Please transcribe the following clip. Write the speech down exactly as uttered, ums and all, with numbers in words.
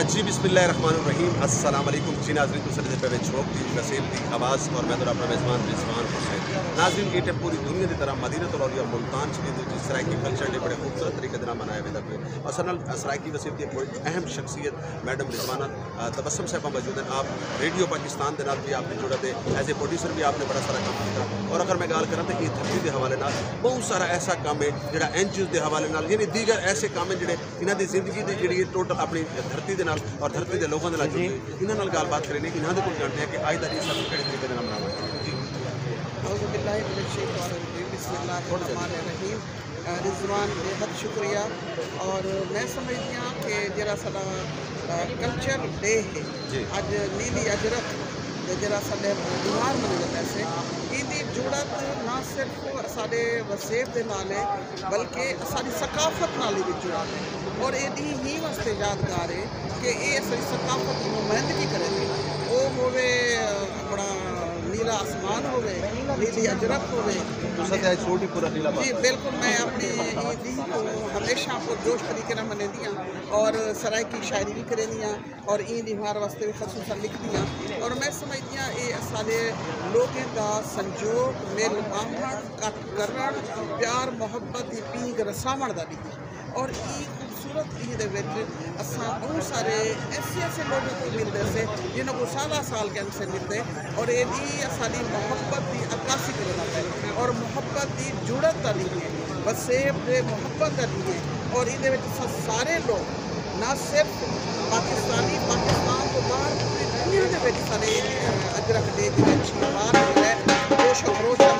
جی، بسم اللہ الرحمن الرحیم۔ السلام علیکم۔ جی ناظرین، تساں ݙیہدے پئے وے چھوک دی وسیب دی آواز اور میں تہاݙا اپݨا میزبان رضوان حسین۔ ناظرین، ایں ٹیم پوری دنیا دی طرح مدینۃ الاولیاء ملتان شریف دے وچ سرائیکی کلچر ڈے بڑے خوبصورت طریقے دے نال منایا ویندا پئے۔ اساں نال سرائیکی وسیب دی ایک بڑی اہم شخصیت میڈم رضوانہ، آ، تبسم صاحبہ موجود ہیں۔ آپ ریڈیو پاکستان دے نال بھی آپ دی جڑت ہے، ایز اے پروڈیوسر بھی آپ نے بڑا سارا کام کیتا۔ اور اگر میں ڳالھ کراں تو یہ دھرتی دے حوالے نال بہت سارا ایسا کام ہے جڑا این جی اوز دے حوالے نال، یعنی دیگر ایسے کام ہیں جڑے انہاں دی زندگی دی جڑی ہے ٹوٹل اپݨی دھرتی دے نال اور دھرتی دے لوگاں دے نال جڑی ہے۔ انہاں نال ڳالھ بات کریں، انہاں دے کول ڄاݨدے ہیں کہ اڄ دا ݙینہہ ساݙا کیڑھے طریقے دے نال مناوݨا۔ جی۔ اعوذ باللہ من الشیطان الرجیم، بسم اللہ الرحمن الرحیم۔ آ، رضوان، بے حد شکریہ۔ اور میں سمجھدی ہاں کہ جڑا ساݙا، آ، کلچر ڈے ہے، جی۔ اڄ نیلی اجرک تے جڑا ساݙے تہوار منیندے پئے سے، ایندی جڑت نہ صرف اساݙے وسیب دے نال ہے، بلکہ اساݙی ثقافت نال وی جڑا ہے۔ اور اے ݙینہہ ایں واسطے یادگار ہے کہ اے اساݙی ثقافت دی نمائندگی کریندے۔ او ہووے، اپݨا نیلا آسمان ہووے، نیلی اجرک ہووے۔ تساں تے اڄ سوٹ ہی پورا نیلا جی، پاتا۔ بالکل، میں اپݨی ایں ݙینہہ کوں ہمیشہ پرجوش طریقے نال منیندی ہاں اور سرائیکی شاعری وی کریندی ہاں۔ اور ایں ݙینہوار واسطے وی خصوصاً لکھدی ہاں۔ اور میں سمجھدی ہاں اے اساݙے لوکیں دا سنجوگ، مل ٻاہوݨ، کٹھ کرݨ، پیار محبت دی پینگھ رساوݨ دا ݙینہہ ہے۔ اور ایں خوبصورت ݙینہہ دے وچ اساں ٻہوں سارے ایسے ایسے لوگوں کوں ملدے سے جنہاں کوں سالاں سال کہیں سے ملدے۔ اور اے ݙینہہ اساݙی محبت دی عکاسی کریندا پئے اور محبت دی جڑت دا ݙینہہ ہے، وسیب دے محبت دا ݙینہہ ہے۔ اور ایندے وچ اساں سارے لوگ نہ صرف پاکستانی، پاکستان توں ٻاہر پوری دنیا دے وچ سارے، اہ، اجرک ڈے دے وچ شمار جو ہے جوش و خروش دا